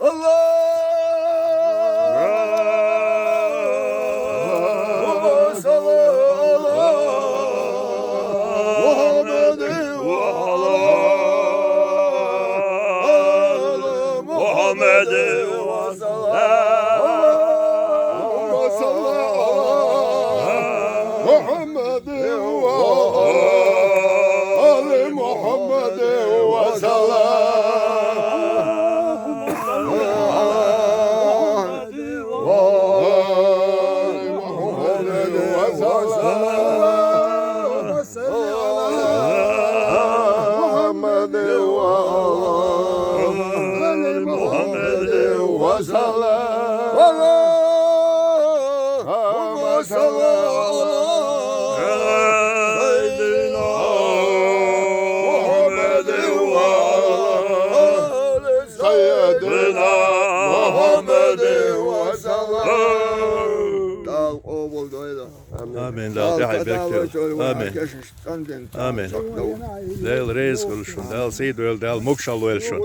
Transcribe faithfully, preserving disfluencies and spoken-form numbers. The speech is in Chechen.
اللهم صل على محمد وعلى آل محمد وسلم. اللهم صل على محمد وعلى آل محمد وسلم. وعلى آل محمد وسلم. محمد وعلى آل محمد وسلم. اللهم صل على سيدنا محمد وعلى آل سيدنا محمد وسلم. Dal, o boldu öyle. Amin. Dal, Dal, te haj Dal, berke. Amin. Amin. Dal, rez kul šun, Dal, sij dol, Dal, mukšal vel šun.